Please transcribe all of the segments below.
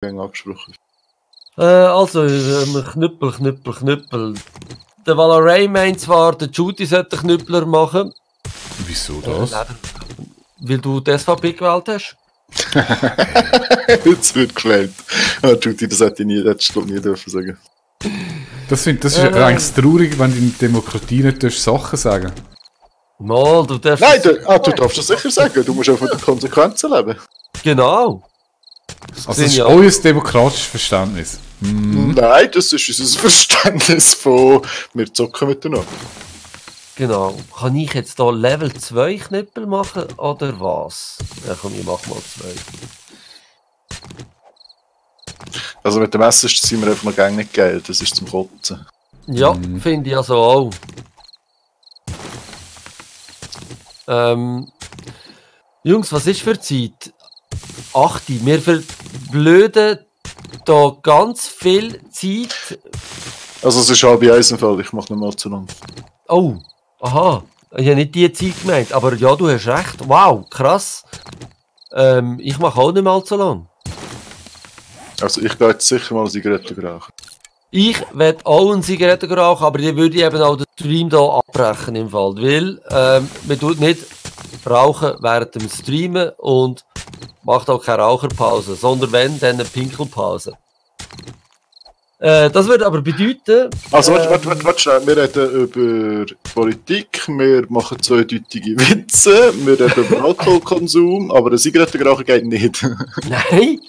angesprochen. Also, Knüppel. Der Valaray meint zwar, der Judy sollte den Knüppler machen. Wieso das? Weil du die SVP gewählt hast. Jetzt wird geklärt. Ah, Judy, das hätte ich nie dürfen sagen. Das ist eigentlich traurig, wenn du in der Demokratie nicht Sachen sagen. Mal, du darfst... Nein, du darfst das sicher sagen. Du musst auch von den Konsequenzen leben. Genau. Also das ist euer demokratisches Verständnis. Nein, das ist unser Verständnis von wir zocken miteinander. Genau. Kann ich jetzt hier Level 2 Knüppel machen oder was? Ja komm, ich mach mal 2. Also mit dem Essen sind wir einfach noch gar nicht geil. Das ist zum Kotzen. Ja, finde ich also auch. Jungs, was ist für Zeit? 8. Wir verblöden da ganz viel Zeit. Also es ist halb eins im Fall, ich mache nicht mal zu lang. Oh, aha. Ich habe nicht die Zeit gemeint, aber ja, du hast recht. Wow, krass. Ich mache auch nicht mal so lang. Also ich gehe jetzt sicher mal Zigaretten rauchen. Ich werde auch eine Zigarette rauchen, aber die würde ich eben auch den Stream hier abbrechen im Fall. Weil man tut nicht rauchen während dem Streamen und macht auch keine Raucherpause, sondern wenn, dann eine Pinkelpause. Das würde aber bedeuten... Also warte schnell, wir reden über Politik, wir machen zweideutige Witze, wir reden über Alkoholkonsum, aber eine Zigarettenrauchen geht nicht. Nein!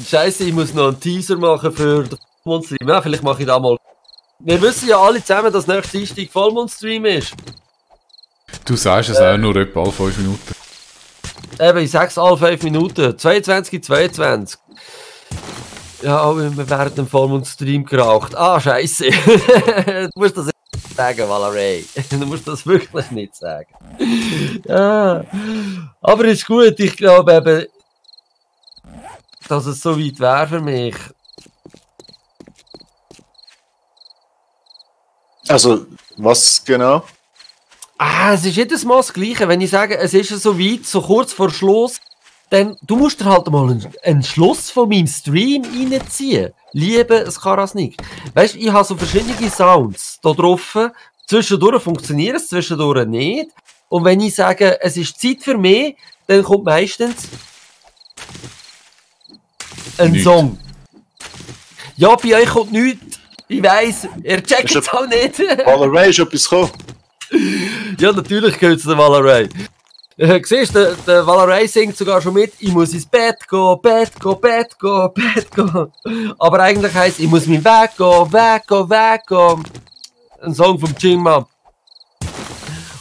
Scheiße, ich muss noch einen Teaser machen für den Vollmond-Stream. Ja, vielleicht mache ich da mal. Wir wissen ja alle zusammen, dass nächste Dienstag Vollmond-Stream ist. Du sagst es auch nur etwa alle 5 Minuten. Eben, ich sag's alle 5 Minuten. 22. Ja, wir während dem Vollmond-Stream geraucht. Ah, scheiße. Du musst das nicht sagen, Valaray. Du musst das wirklich nicht sagen. Ja. Aber ist gut, ich glaube eben, dass es so weit wäre für mich. Also, was genau? Es ist jedes Mal das Gleiche. Wenn ich sage, es ist so weit, so kurz vor Schluss, dann du musst dir halt mal einen Schluss von meinem Stream reinziehen. Liebe Skarasnik. Weißt du, ich habe so verschiedene Sounds da drauf. Zwischendurch funktioniert es, zwischendurch nicht. Und wenn ich sage, es ist Zeit für mich, dann kommt meistens ein Song. Ja, bei euch kommt nichts. Ich weiss, ihr checkt es auch nicht. Valaray ist etwas gekommen. Ja, natürlich gehört es der Valaray. Siehst du, der Valaray singt sogar schon mit, ich muss ins Bett gehen. Aber eigentlich heisst, ich muss meinen Weg gehen. Ein Song vom Jingma.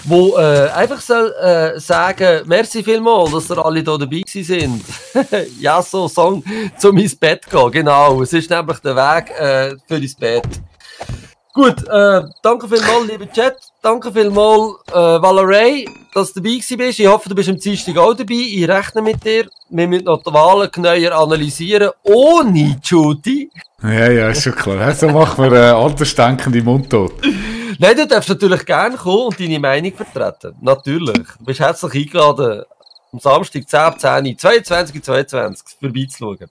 Wo einfach soll sagen, merci vielmals, dass ihr alle hier dabei sind. Ja, so Song zum ins Bett gehen, genau. Es ist nämlich der Weg für ins Bett. Gut, danke vielmals, lieber Chat. Danke vielmals, Valaray, dass du dabei bist. Ich hoffe, du bist am Dienstag auch dabei. Ich rechne mit dir. Wir müssen noch die Wahlen genauer analysieren, ohne Judy. Ja, ist schon klar. So machen wir andersdenkende Mundtot. Nein, du darfst natürlich gerne kommen und deine Meinung vertreten. Natürlich. Du bist herzlich eingeladen, am Samstag 10.10 22 vorbeizuschauen.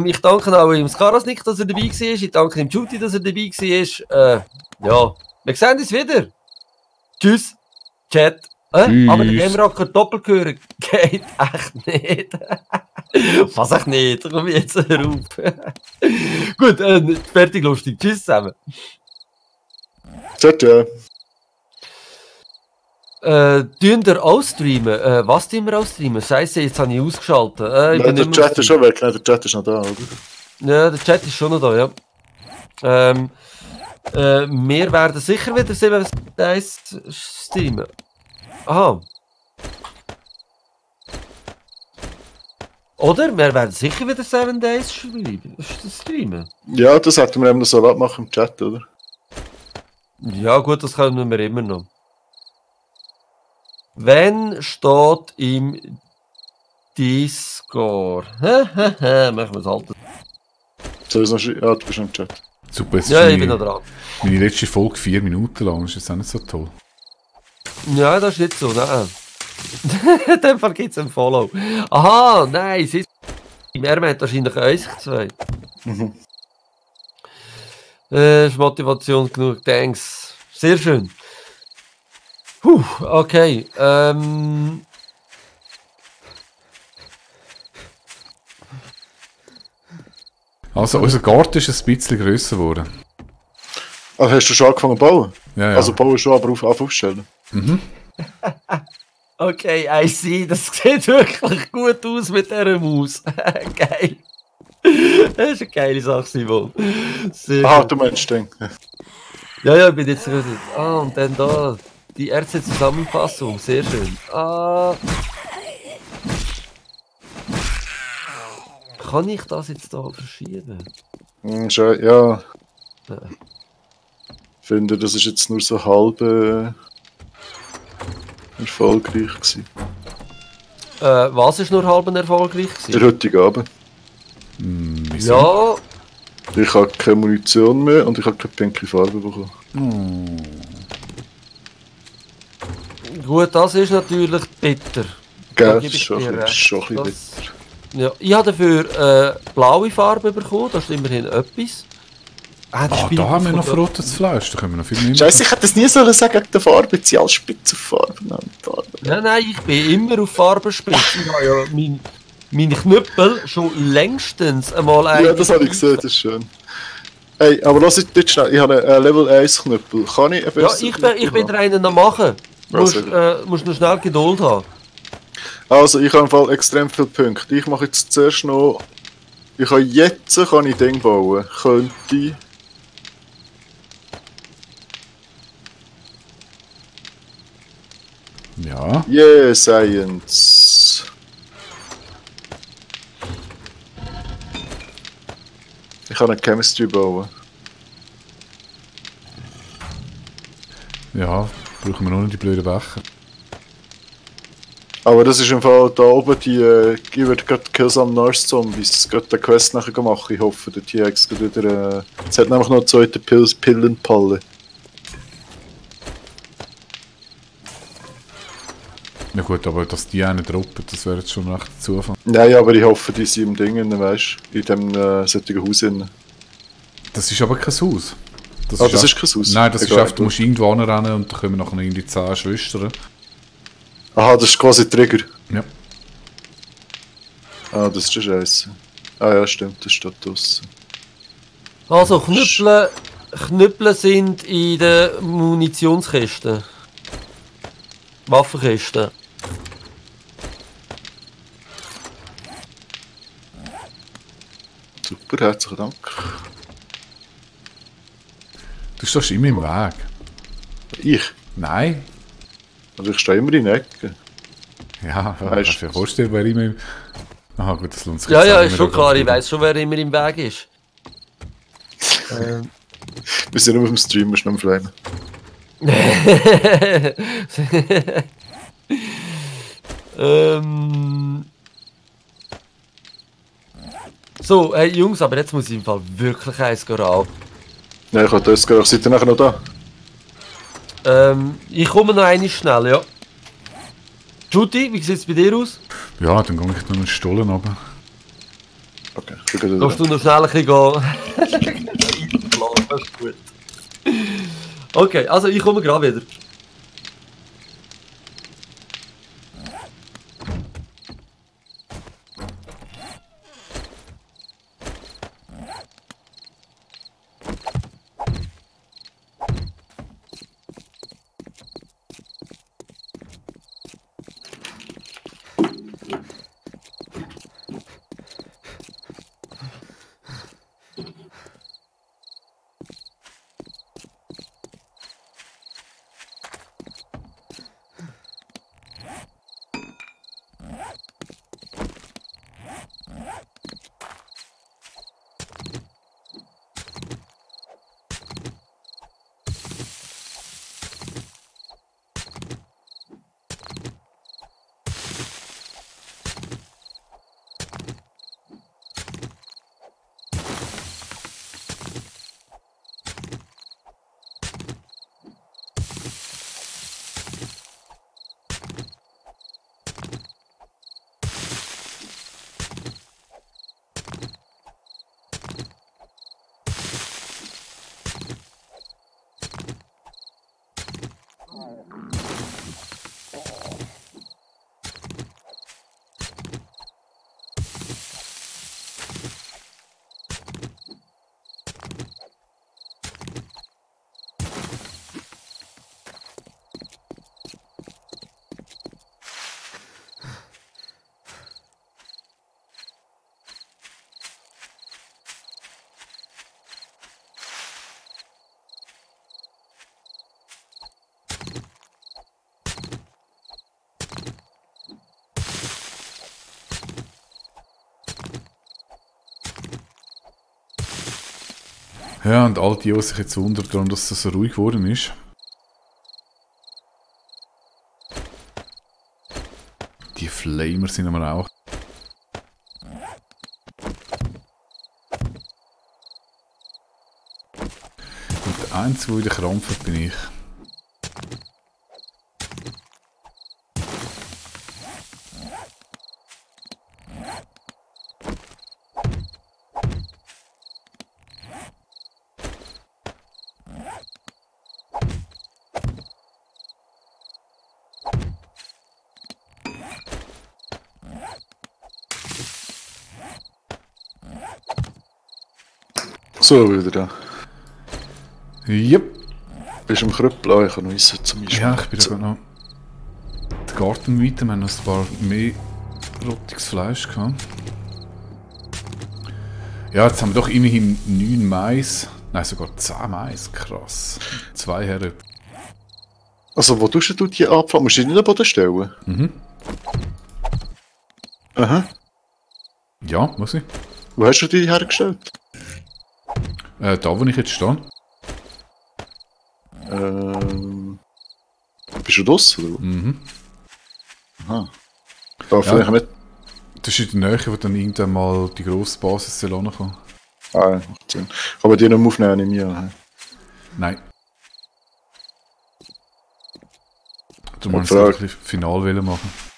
Ich danke auch dem Skarasnik, dass er dabei war. Ich danke dem Judy, dass er dabei war. Ja, wir sehen uns wieder. Tschüss, Chat. Aber der Gamerocker Doppelgehörig geht echt nicht. Was echt nicht? Komm jetzt herauf. Gut, fertig lustig. Tschüss zusammen. Ciao. Tun wir auch streamen? Was tun wir auch streamen? Scheiße, jetzt habe ich ausgeschaltet. Nein, der Chat ist schon weg. Nein, der Chat ist noch da, oder? Ja, der Chat ist schon noch da, ja. Wir werden sicher wieder 7 Days streamen. Aha. Oder? Wir werden sicher wieder 7 Days streamen. Ja, das hätten wir eben noch so abmachen im Chat, oder? Ja gut, das können wir immer noch. Wenn steht im Discord. Machen wir es halt. Soll ich noch schreiben? Ja, du bist im Chat. Super, ja, ich bin noch dran. Meine letzte Folge 4 Minuten lang, ist das auch nicht so toll. Ja, das ist nicht so, nein. In dem Fall gibt es ein Follow. Aha, nein, sie ist... Er meint wahrscheinlich uns zwei. Mhm. Ist Motivation genug, thanks. Sehr schön. Puh, okay. Also, unser Garten ist ein bisschen grösser geworden. Also hast du schon angefangen zu bauen? Ja, ja. Also bauen schon, aber aufstellen. Okay, I see. Das sieht wirklich gut aus mit dieser Maus. Geil. Das ist eine geile Sache, Simon. Sehr Aha, gut. du meinst den. Ja, ich bin jetzt gerade. Ah, und dann da. Die Ärzte-Zusammenfassung. Sehr schön. Ah. Kann ich das jetzt da verschieben? Ja. Ich finde, das ist jetzt nur so halb erfolgreich gewesen. Was ist nur halb erfolgreich Der gewesen? heutige Abend. Ja, Ich habe keine Munition mehr und ich habe keine pinke Farbe bekommen. gut, das ist natürlich bitter. Da Gell, gebe ist ich schon dir ein recht. bisschen bitter. Das- Ja, ich habe dafür blaue Farbe bekommen, das ist immerhin etwas. Das Spiel Da haben wir noch kommt- verrotetes Fleisch, da können wir noch viel mehr Scheiße, ich hätte das nie sollen sagen wegen der Farbe, jetzt sind alle spitz auf Farben. Nein, ich bin immer auf Farbenspitze. Ich habe ja meine Knüppel schon längstens einmal Ja, das habe ich gesehen, das ist schön. Ey, aber lass jetzt schnell, ich habe einen Level 1 Knüppel. Kann ich einen Ja, besseren ich bin Knüppel der einen noch machen. Du musst, sehr musst noch schnell Geduld haben. Also, ich habe im Fall extrem viele Punkte. Ich mache jetzt zuerst noch... Ich kann jetzt Ding bauen. Könnte... Ja, Yeah, Science. Ich kann eine Chemistry bauen. ja, brauchen wir nur noch die blöden Becher. Aber das ist im Fall da oben die... ich werde gerade Killsam Nurse Zombies gerade den Quest nachher machen. Ich hoffe, dort hier hat es wieder... es hat nämlich noch eine zweite Pillenpalle. Ja gut, aber dass die einen droppen, das wäre jetzt schon recht Zufall. Nein, aber ich hoffe, die sind im Ding, weißt du, in dem solchen Haus innen. Das ist aber kein Haus. Das ist kein Haus? Nein, das ist Egal, einfach, du musst irgendwo anrennen und dann kommen nachher irgendwie 10 Schwestern. Aha, das ist quasi Trigger. Ja. Ah, das ist ja scheiße. Ah ja, stimmt, das steht draussen. Also, Knüppel sind in den Munitionskisten. Waffenkisten. Super, herzlichen Dank. Du stehst immer im Weg. Ich? Nein. Also ich stehe immer in der Ecke. Ja, Weißt kannst du dir vorstellen, wer immer im... Aha gut, das lohnt sich Ja, jetzt ja, auch ist nicht schon mehr, klar, aber- ich weiss schon, wer immer im Weg ist. Wir sind nur auf dem Stream, musst du noch fleinen. So, hey Jungs, aber jetzt muss ich im Fall wirklich eins rauchen. Ja, ich habe das gerade. Seid ihr nachher noch da? Ich komme noch einmal schnell, ja. Judy, wie sieht es bei dir aus? Ja, dann gehe ich noch einen Stollen runter. Okay, ich bin gerade Kannst da. du noch schnell ein bisschen gehen? Das ist gut. Okay, also ich komme gerade wieder. Ja, und all die, die sich jetzt wundern, darum, dass es so ruhig geworden ist. Die Flamer sind aber auch. Und der Einzige, der wieder krampft, bin ich. So, wieder da. Yep. Bist du am Krüppeln? Ich kann noch Essen zum Beispiel. Ja, ich bin sogar noch den Garten weiter. Wir haben noch ein paar mehr rottiges Fleisch gehabt. Ja, jetzt haben wir doch immerhin 9 Mais. Nein, sogar 10 Mais. Krass. 2 Herren. Also, wo tust du die abfangen? Musst du die nicht am Boden stellen? Mhm. Aha. Ja, muss ich. Wo hast du die hergestellt? Da, wo ich jetzt stehe. Bist du draussen, oder? Mhm. Aha. Da vielleicht nicht. Das ist in der Nähe, wo dann irgendwann mal die grosse Basis soll kommen. Ah, ja, macht Sinn. Kann man die nicht mehr aufnehmen, nehme ich an. Nein. Du musst Frage. ein bisschen Final machen.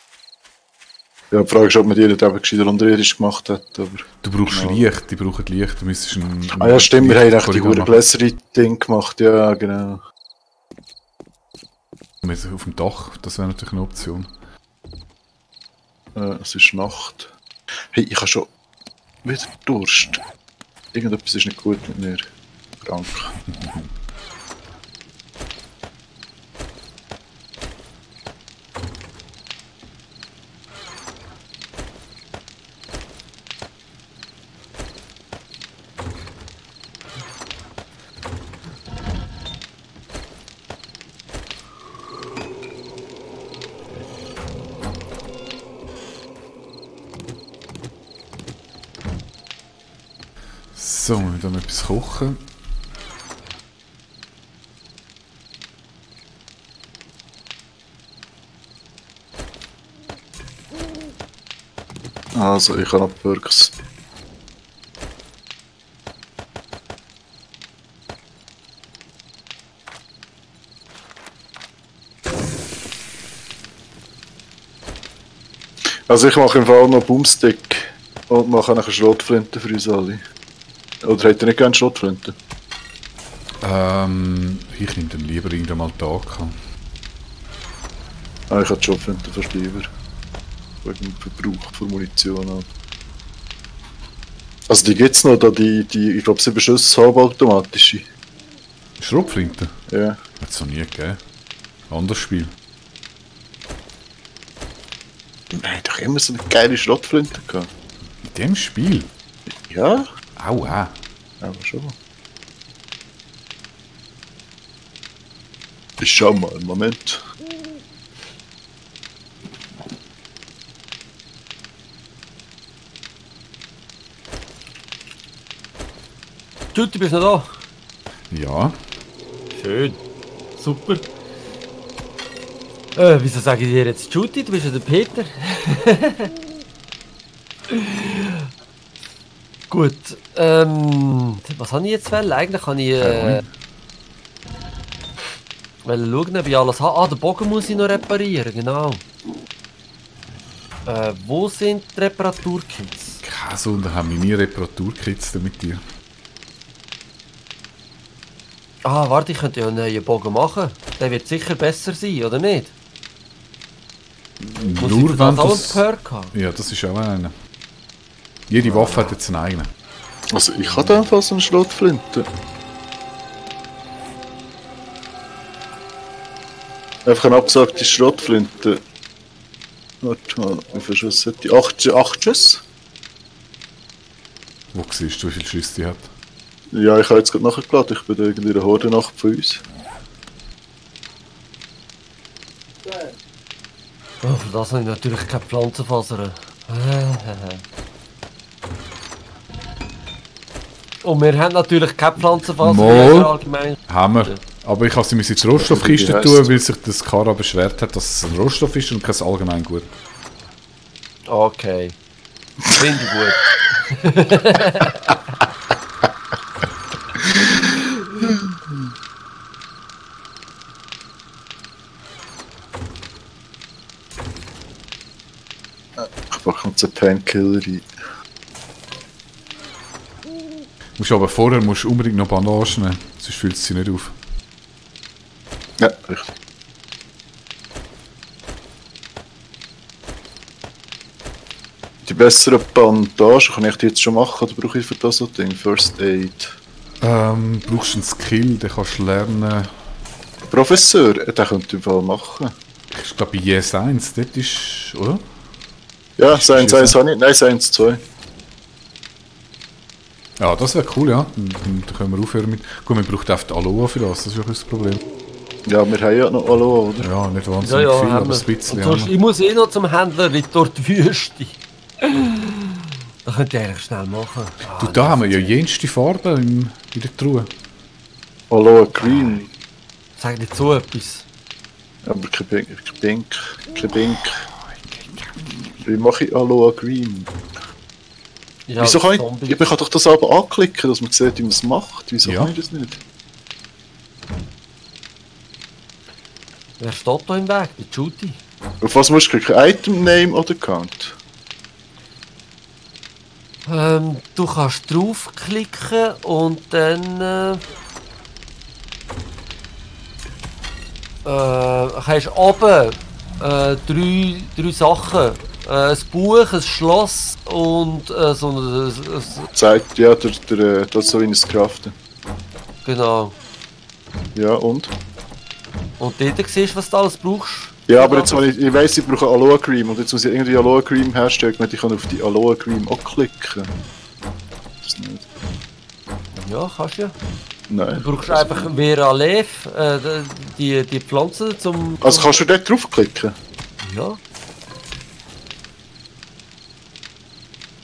Ja, die Frage ist, ob man die nicht eben gescheiter unterirdisch gemacht hat. Aber Du brauchst Genau. Licht, die brauchen Licht. Du müsstest ein ah ja, stimmt, wir haben echt die Korrigan guten Gläser-Ding gemacht. Ja, genau. machen. Auf dem Dach, das wäre natürlich eine Option. Es ist Nacht. Hey, ich habe schon wieder Durst. Irgendetwas ist nicht gut mit mir. Krank. So, wir müssen dann etwas kochen. Also, ich habe noch Perks. Also ich mache im Fall noch Boomstick und mache nachher Schrotflinte für uns alle. Oder hätte ihr nicht gerne Schrotflinte? Ich nehme dann lieber irgendwann mal Tag. Ah, ich habe die Schrotflinte fast lieber. Wegen dem Verbrauch von Munition. Auch. Also die gibt's noch, da die ich glaube 7 Schüsse halbautomatische. Schrotflinte? Ja. Hat es noch nie gegeben. Anderes Spiel. Nein, doch immer so eine geile Schrotflinte gehabt. In dem Spiel? Ja? Aua. Aber schon. Ich schau mal, Moment. Jutti, bist du noch Ja. da? Schön. Super. Wieso sage ich dir jetzt Jutti? Du bist ja der Peter. Gut. Was habe ich jetzt wollen? Eigentlich kann ich schauen, ob ich alles habe. Ah, den Bogen muss ich noch reparieren, genau. Wo sind die Reparaturkits? Keine Sonne, haben wir nie Reparaturkits mit dir. Ah, warte, ich könnte ja einen neuen Bogen machen. Der wird sicher besser sein, oder nicht? Muss Nur ich wenn das auch das... einen Perk haben? Ja, das ist auch einer. Jede Waffe hat jetzt einen eigenen. Also ich habe einfach so eine Schrotflinte. Einfach eine abgesagte Schrotflinte. Warte mal, wie viele Schüsse hat die? 8 Schüsse? Wo siehst du, wie viele Schüsse die hat? Ja, ich habe jetzt gerade nachgeladen, ich bin da irgendwie in der Horde von uns. Oh, für das habe ich natürlich keine Pflanzenfasern. Und wir haben natürlich keine Pflanzenfaser Mal. allgemein. Haben wir. Aber ich habe sie in die Rohstoffkiste Wie tun, heisst? weil sich das Kara beschwert hat, dass es ein Rohstoff ist und kein Allgemeingut. Okay. Finde ich gut. Ich packe uns einen Painkiller rein. Musst aber vorher unbedingt noch Bandagen nehmen, sonst fühlt es sich nicht auf. Ja, richtig. Die besseren Bandagen kann ich die jetzt schon machen, oder brauche ich für das so ein Ding? First Aid. Brauchst du einen Skill, den kannst du lernen. Professor, den könnt ihr im Fall machen. Ich glaube bei Yes 1, dort ist, oder? Ja, Ist Science das 1 habe ich. Nein, Science 2. Ja, das wäre cool, ja. Dann können wir aufhören mit... Gut, wir brauchen einfach die Aloha für das ist ja das Problem. Ja, wir haben ja noch Aloha, oder? Ja, nicht Ja, wahnsinnig ja, viel, haben aber wir. ein bisschen. Und sonst, haben ich muss eh noch zum Händler in die Wüste. Das könnt ihr eigentlich schnell machen. Du, da haben wir ja jenste Farben in der Truhe. Aloha Green. Sag nicht so etwas. Aber kein Pink. Wie mache ich Aloha Green? Ja, Wieso kann ich... Zombie. Ich kann doch das aber anklicken, dass man sieht, wie man es macht. Wieso Ja. kann ich das nicht? Wer steht da im Weg? Der Judy. Auf was musst du klicken? Item, Name oder Count? Du kannst draufklicken und dann kannst du oben drei Sachen. Ein Buch, ein Schloss und so ein... Zeigt, ja, das so in das Craften. Genau. Ja, und? Und dort siehst du, was du alles brauchst. Ja, aber jetzt, ich weiss, ich brauche Aloha Cream und jetzt muss ich irgendwie Aloha Cream herstellen und ich kann auf die Aloha Cream auch klicken. Das nicht. Ja, kannst du ja. Nein. Du brauchst einfach Vera Leaf, die Pflanze zum... Also kannst du dort draufklicken? Ja.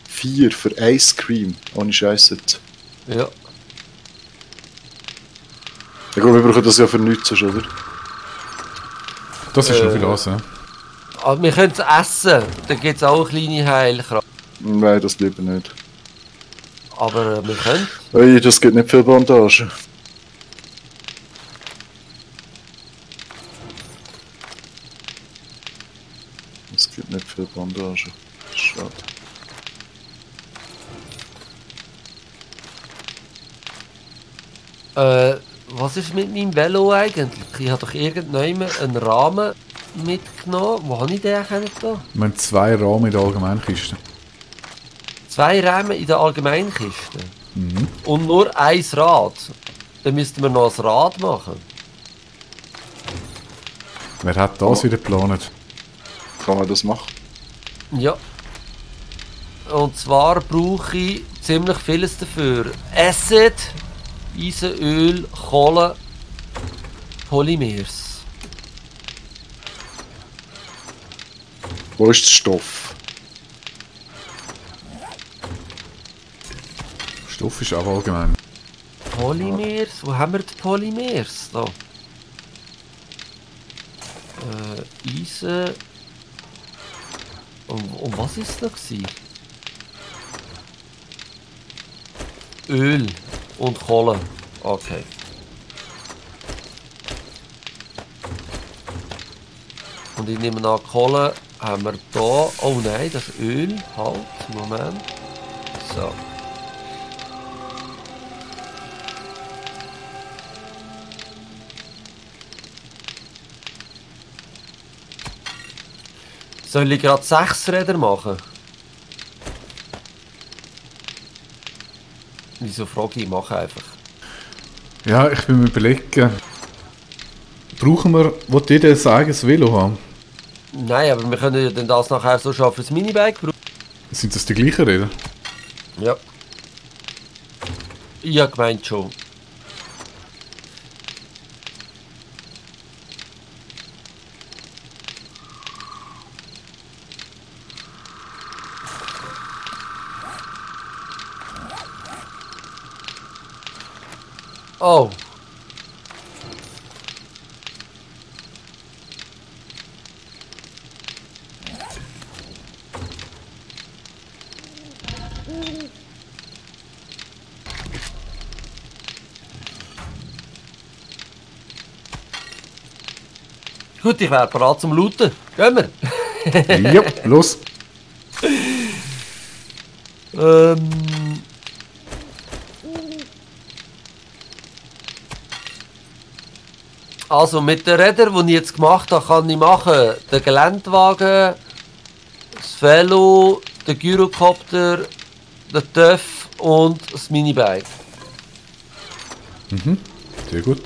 4 für Ice Cream. Ohne Scheiß jetzt. Ja. Ja gut, wir brauchen das ja für nichts, oder? Das ist noch viel das, ja. Aber wir können es essen. Da gibt es auch eine kleine Heilkraft. Nein, das lieber nicht. Aber wir können. Ui, das gibt nicht viel Bandagen. Es gibt nicht viel Bandagen. Schade. Was ist mit meinem Velo eigentlich? Ich habe doch irgendwann einen Rahmen mitgenommen. Wo habe ich den eigentlich da? Wir haben 2 Rahmen in der Allgemeinkiste. 2 Rahmen in der Allgemeinkiste. Und nur ein Rad. Dann müssten wir noch ein Rad machen. Wer hat das wieder geplant? Kann man das machen? Ja. Und zwar brauche ich ziemlich vieles dafür. Acid, Eisenöl, Kohle, Polymers. Wo ist der Stoff? Stoff ist auch allgemein. Polymers? Wo haben wir die Polymers? Da. Eisen. Und was ist da gewesen? Öl und Kohle. Okay. Und ich nehme an, Kohle haben wir da. Oh nein, das ist Öl. Halt, Moment. So. Soll ich gerade 6 Räder machen? Wieso frage ich? Mache einfach. Ja, ich bin mir überlegen. Brauchen wir, wollt ihr ein eigenes Velo haben? Nein, aber wir können ja dann das nachher so schon fürs Minibike brauchen. Sind das die gleichen Räder? Ja. Ich habe gemeint schon. Oh. Gut, ich wäre bereit zum Looten. Gehen wir. Ja, los. Also mit den Rädern, die ich jetzt gemacht habe, kann ich machen den Geländewagen, das Velo, den Gyrocopter, den TÜV und das Minibike. Mhm. Sehr gut.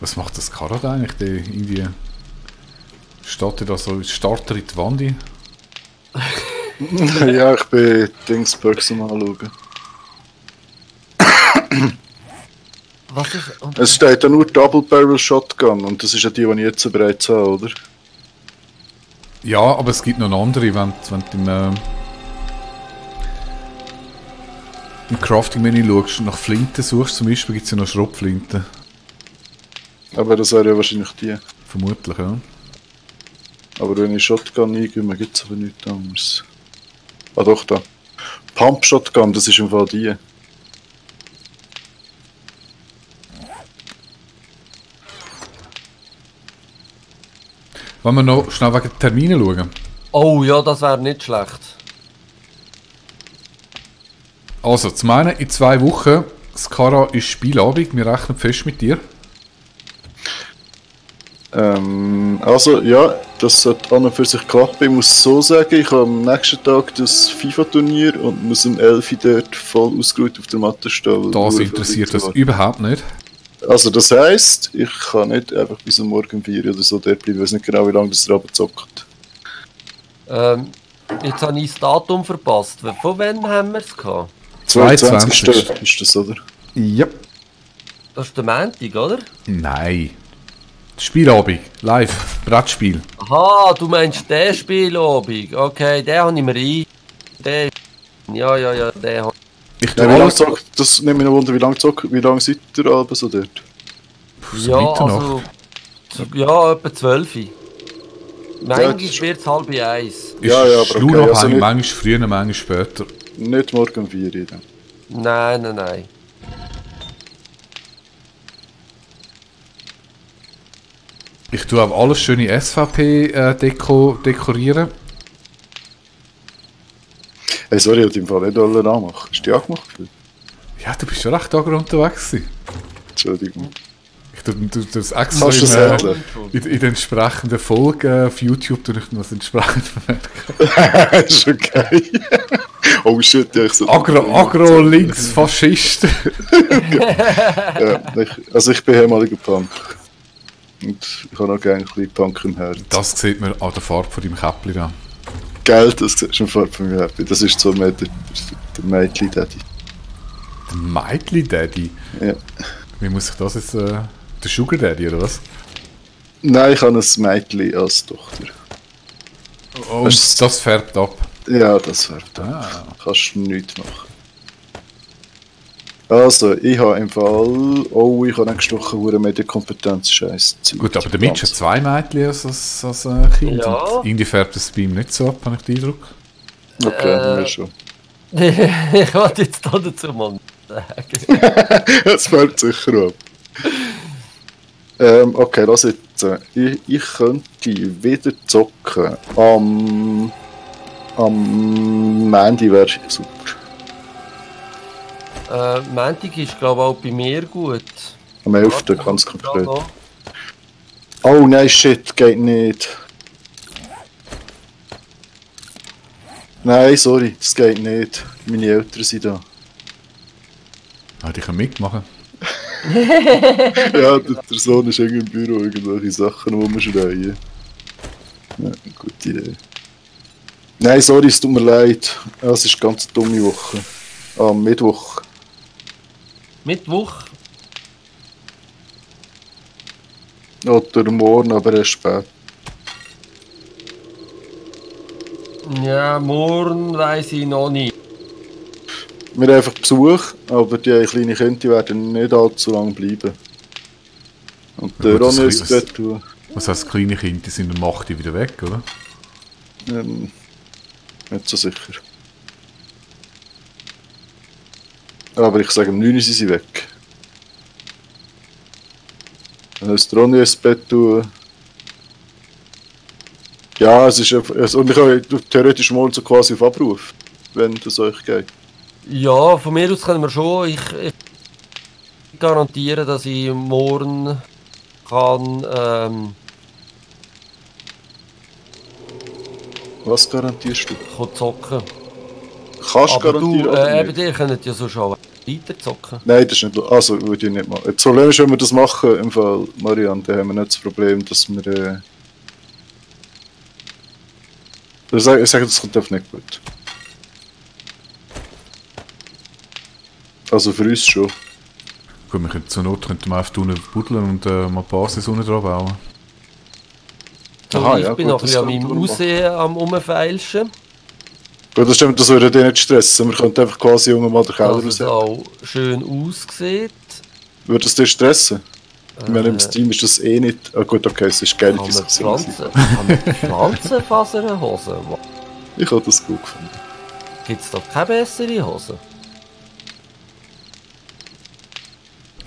Was macht das Karad eigentlich? Der irgendwie steht er da so Starter in die Wand ein? Ja, ich bin Dingsburgs am Anschauen. Was ist... Es steht ja nur Double Barrel Shotgun und das ist ja die ich jetzt bereits habe, oder? Ja, aber es gibt noch eine andere, wenn du im Crafting-Menü schaust und nach Flinten suchst, zum Beispiel gibt es ja noch Schrotflinten. Aber das wäre ja wahrscheinlich die. Vermutlich, ja. Aber wenn ich Shotgun eingebe, gibt es aber nichts anderes. Ah doch, da. Pump Shotgun, das ist im Fall die. Wollen wir noch schnell wegen Terminen schauen? Oh ja, das wäre nicht schlecht. Also, zum einen in 2 Wochen, Skara ist Spielabend, wir rechnen fest mit dir. Also, ja, das sollte an und für sich klappen. Ich muss so sagen, ich habe am nächsten Tag das FIFA-Turnier und muss um 11 Uhr dort voll ausgeruht auf der Matte stehen. Das interessiert uns überhaupt nicht. Also, das heisst, ich kann nicht einfach bis am Morgen 4 oder so dort bleiben. Ich weiß nicht genau, wie lange das Rabe zockt. Jetzt habe ich das Datum verpasst. Von wann haben wir es gehabt? 22. ist das, oder? Ja. Das ist der Montag, oder? Nein. Spielabend, live, Brettspiel. Aha, du meinst den Spielabend. Okay, den habe ich mir ein. Den. Ja, den habe Ich Ja, tue wie lange alles... zockt, das nimmt mich noch Wunder, wie lange seid ihr Alben so dort? ich. So Ja, Mitternacht. also. Ja, etwa 12 Uhr. Manchmal das- wird es 12:30. Ist Ja, aber okay, schlurabhängig, also nicht- manchmal früher, manchmal später. Nicht morgen 4 Uhr dann. Nein. Ich tue auch alles schöne SVP-Deko dekorieren. Hey, sorry, ich wollte im Fall nicht alle anmachen. Ist die angemacht? Ja, du bist schon recht agro unterwegs gewesen. Entschuldigung. Ich tue das extra Kannst du das erklären? in den entsprechenden Folgen auf YouTube tue ich das entsprechend vermerken. Ist schon geil. Oh shit, ja, ich so. Agro-Links-Faschist. Ja, ich bin ehemaliger Punk. Und ich habe auch gerne ein bisschen Punk im Herzen. Das sieht man an der Farbe von deinem Käppli da. Geld, das ist schon Farbe von mir. Das ist so mehr der Mädchen-Daddy. Der Meitli-Daddy? Ja. Wie muss ich das jetzt... der Sugar-Daddy, oder was? Nein, ich habe ein Mädchen als Tochter. Und das färbt ab. Ja, das wäre da. Ah. Kannst du nichts machen. Also, ich habe im Fall... Oh, ich habe nächste Woche eine Medienkompetenz, scheiße. Gut, aber der Mitch hat 2 Mädchen als Kind. Ja. Und irgendwie färbt es bei ihm nicht so ab, habe ich den Eindruck. Okay, mir schon. Ich wollte jetzt da dazu mal nicht sagen. Das fällt sicher ab. Okay, lass jetzt. Ich könnte wieder zocken. Am Mandy wäre super. Montag ist, glaube ich, auch bei mir gut. Am 11. ganz konkret. Oh nein, shit, geht nicht. Nein, sorry, das geht nicht. Meine Eltern sind da. Ah, die können mitmachen. Ja, der Sohn ist irgendwie im Büro, irgendwelche Sachen rumschreien. Ja, gute Idee. Nein, sorry, es tut mir leid. Ja, es ist eine ganz dumme Woche. Am Mittwoch. Mittwoch? Oder morgen, aber erst spät. Ja, morgen weiss ich noch nicht. Wir haben einfach Besuch, aber die kleinen Kinder werden nicht allzu lange bleiben. Und Ja, der das Ronny ist was- dort tun. Was heißt, kleine Kinder, die sind um 8 Uhr wieder weg, oder? Nicht so sicher. Aber ich sage, um 9 Uhr sind sie weg. Dann muss der Ronny ins Bett tun. Ja, es ist einfach... Und ich habe theoretisch morgen so quasi auf Abruf, wenn das euch geht. Ja, von mir aus können wir schon. Ich garantiere, dass ich morgen kann Was garantierst du? zocken. Kannst du Aber garantieren du, oder eben, nicht? ihr könnt ja so schon weiter zocken. Nein, das ist nicht... Also, würde ich nicht machen. Das Problem ist, wenn wir das machen, im Fall, Marianne, dann haben wir nicht das Problem, dass wir... Ich sage, das kommt einfach nicht gut. Also für uns schon. Gut, wir können zur Not könnten wir einfach unten buddeln und mal ein paar Saison dran bauen. So, Aha, ich ja, bin gut, noch ein das bisschen an kann meinem man machen. Aussehen am Umfeilschen. Gut, das stimmt, das würde dich nicht stressen. Wir könnten einfach quasi irgendwann mal den Keller Dass es raus. auch schön aussieht. Würde es dich stressen? Ich meine, im Steam ist das eh nicht... Ah gut, okay, es ist geile Kann man Diskussion. Pflanzenfaserhosen? Ich habe das gut gefunden. Gibt es doch keine bessere Hose?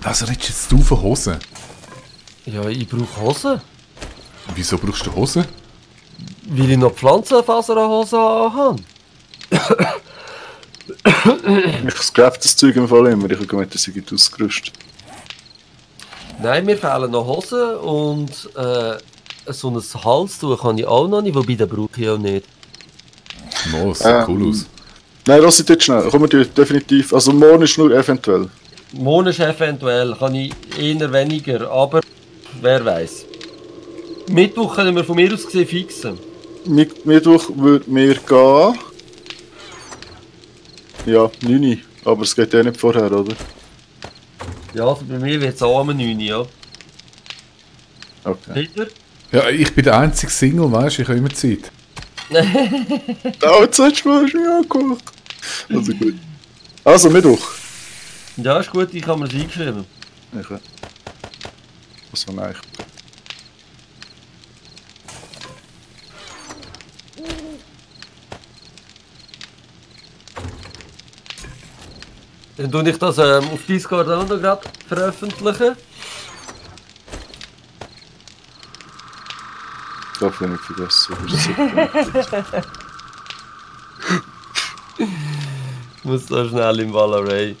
Was redest jetzt du von Hosen? Ja, ich brauche Hosen. Wieso brauchst du Hosen? Weil ich noch Pflanzenfaserhosen habe. Ich scrap das Zeug im Fall immer. Ich habe gemeint, das sei ausgerüstet. Nein, mir fehlen noch Hosen und so ein Halstuch habe ich auch noch nicht, wobei den brauche ich auch nicht. No, das sieht cool aus. Nein, lass es jetzt schnell. Kommen wir definitiv... Also morgen ist nur eventuell. Morgen ist eventuell, kann ich eher weniger, aber wer weiß. Mittwoch können wir von mir aus gesehen fixen. Mittwoch würde mir gehen... Ja, 9 Uhr. Aber es geht ja nicht vorher, oder? Ja, also bei mir wird es auch am 9 Uhr, ja. Okay. Peter? Ja, ich bin der einzige Single, weißt du, ich habe immer Zeit. Oh, jetzt hast du mich angemacht. Also gut. Also, Mittwoch. Ja, ist gut, ich habe mir es eingeschrieben. Okay. Was war nein? Dann tue ich das auf Discord auch noch gerade veröffentlichen. Darf ich nicht vergessen. Das ist super. Ich muss da schnell im Valorant.